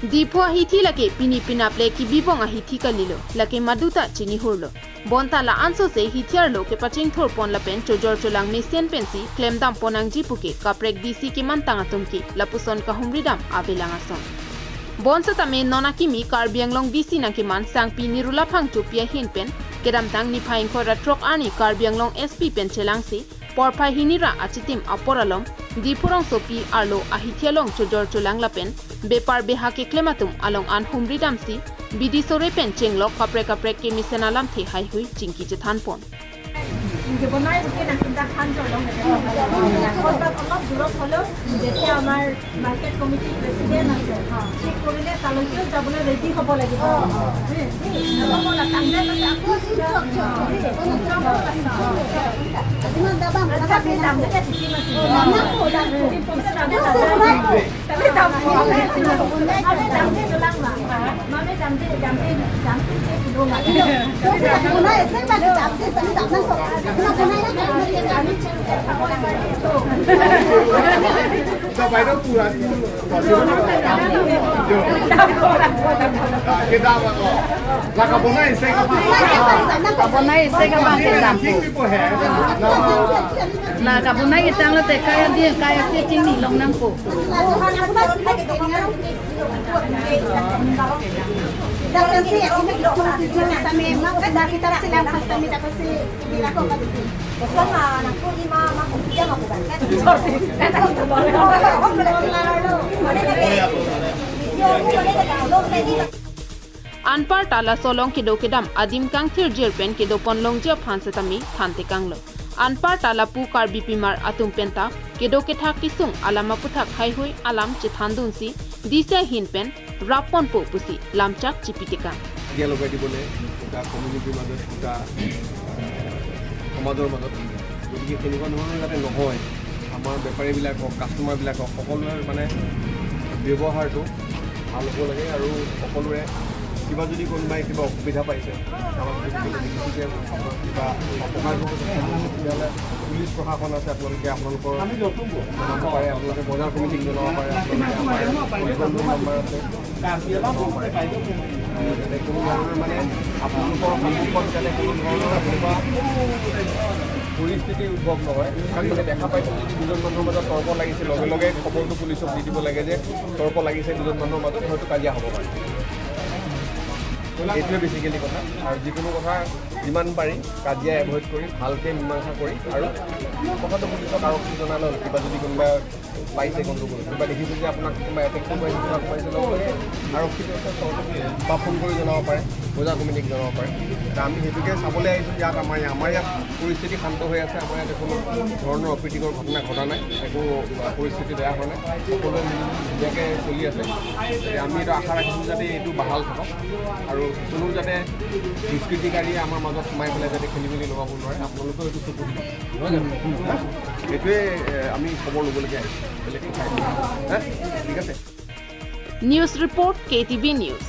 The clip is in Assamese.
Dipho hi thi lake pini pinaple ki bibong a hi thi kalilo lake maduta chini hurlo bonta la anso se hi thiar lo ke paching thor pon la pen chojor cholang mesian pensi klem dam ponang jipuke kaprek DC ke mantanga tumki lapuson ka humridam abelang ason bonsa tame nona kimi Karbi Anglong DC nang ke man sangpi nirula phang chupia hin pen kedam tang ni phaing khora trok ani Karbi Anglong SP pen chelang si porphai hinira achitim aporalom dipurong sopi arlo ahithialong chojor cholang lapen bepar beha ke klematum along an humridam si bidi sore pen chenglok kapre kapre ke misenalam the hai hui chingki che thanpon অলপ দূৰত হ'লেও যেতিয়া আমাৰ মাৰ্কেট কমিটিৰ প্ৰেচিডেণ্ট আছে, ঠিক কৰিলে তালৈকেও যাবলৈ ৰেডি হ'ব লাগিব। Anpar tala solong kedo kedam adim kang thir jerpen kedo ponlong je phanse tami thante kanglo anpar tala pu karbi pimar atum penta kedo ke thak kisung alama putha khai hui alam che thandun si disa hinpen rapon po pusi lamchak chipiteka দিয়া লগাই দিবলৈ এটা কমিউনিটিৰ মাজত, এটা সমাজৰ মাজত, গতিকে তেনেকুৱা ধৰণৰ যাতে নহয়, আমাৰ বেপাৰীবিলাকক, কাষ্টমাৰবিলাকক সকলোৰে মানে ব্যৱহাৰটো ভাল হ'ব লাগে আৰু সকলোৰে কিবা যদি কোনোবাই কিবা অসুবিধা পাইছে, দেখিছে কিবা অপকাৰ তেতিয়াহ'লে পুলিচ প্ৰশাসন আছে, আপোনালোকে আপোনালোকৰ জনাব পাৰে, আপোনালোকে বজাৰ কমিটিক জনাব পাৰে, আপোনালোকে আমাৰ নাম্বাৰ আছে জনাব পাৰে, যাতে কোনো ধৰণৰ মানে আপোনালোকৰ সন্মুখত যাতে কোনো ধৰণৰ এনেকুৱা পৰিস্থিতি উদ্ভৱ নহয়। কাৰণ মানে দেখা পাইছোঁ যদি দুজন মানুহৰ মাজত তৰ্ক লাগিছে, লগে লগে খবৰটো পুলিচক দি দিব লাগে যে তৰ্ক লাগিছে দুজন মানুহৰ মাজত, হয়তো কাজিয়া হ'ব পাৰে। এইটোৱে বেচিকেলি কথা। আৰু যিকোনো কথা যিমান পাৰি কাজিয়া এভইড কৰি ভালকৈ মীমাংসা কৰি আৰু কথাটো পুলিচক, আৰক্ষীক জনালে হ'ল। কিবা যদি কোনোবা পাইছে গণ্ডগোল, কোনোবা দেখিছে যে আপোনাক কোনোবা এটেক কৰিব আহিছে, কিবা সোমাইছে, লগে লগে আৰক্ষীক বা ফোন কৰি জনাব পাৰে, বজাৰ কমিটিক জনাব পাৰে। আমি সেইটোকে চাবলৈ আহিছোঁ। ইয়াত আমাৰ ইয়াত পৰিস্থিতি শান্ত হৈ আছে, আমাৰ ইয়াত কোনো ধৰণৰ অপ্ৰীতিকৰ ঘটনা ঘটা নাই, একো পৰিস্থিতি বেয়া হোৱা নাই, সকলোৱে মিলি ধুনীয়াকৈ চলি আছে। আমি এইটো আশা ৰাখিছোঁ যাতে এইটো বাহাল থাকক আৰু কোনো যাতে দুষ্কৃতিকাৰীয়ে আমাৰ মাজত সোমাই পেলাই যাতে খেলি মেলি লগাব নোৱাৰে। আপোনালোকেও এইটো চকু দিব, নহয় জানো? সেইটোৱে আমি খবৰ ল'বলগীয়া আহিছোঁ, বেলেগ কথা। ঠিক আছে। News report, KTV news.